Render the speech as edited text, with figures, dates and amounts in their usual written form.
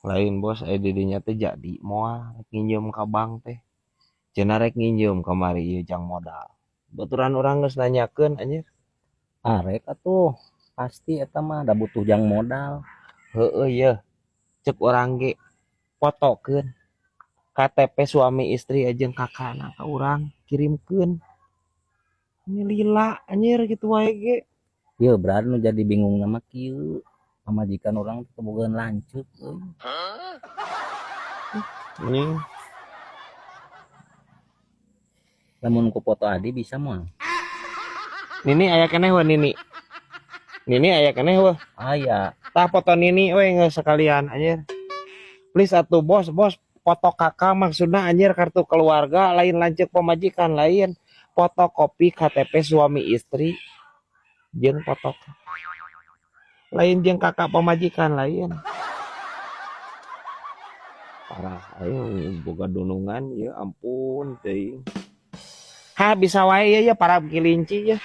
Lain, Bos, aya di dinya teh jadi moal rek nginjem ka bank teh. Cenah rek nginjem kamari ieu jang modal. Baturan urang geus nanyakeun, anjir. Arek atuh, pasti eta mah da butuh jang modal. Heueuh yeuh. Cek urang ge fotokeun KTP suami istri jeung kakana ka urang kirimkeun. Ini lila, anjir, kitu wae ge. Ieu, Brad, nu jadi bingung mah kieu. Pamajikan urang teh boga lanceuk euy. Anjing. Lamun ku foto adi bisa moal? Nini aya keneh we, Nini? Nini aya keneh we? Aya. Tah, foto Nini we geus sekalian, anjir. Please atuh, Bos, Bos, foto kakak maksudna, anjir, kartu keluarga lain, lanceuk pamajikan lain. Fotokopi KTP suami istri jeung foto lain jeung kakak pamajikan lain. Parah, ayo boga dunungan ya ampun teuing. Ha, bisa wae ya, ya para kelinci ya.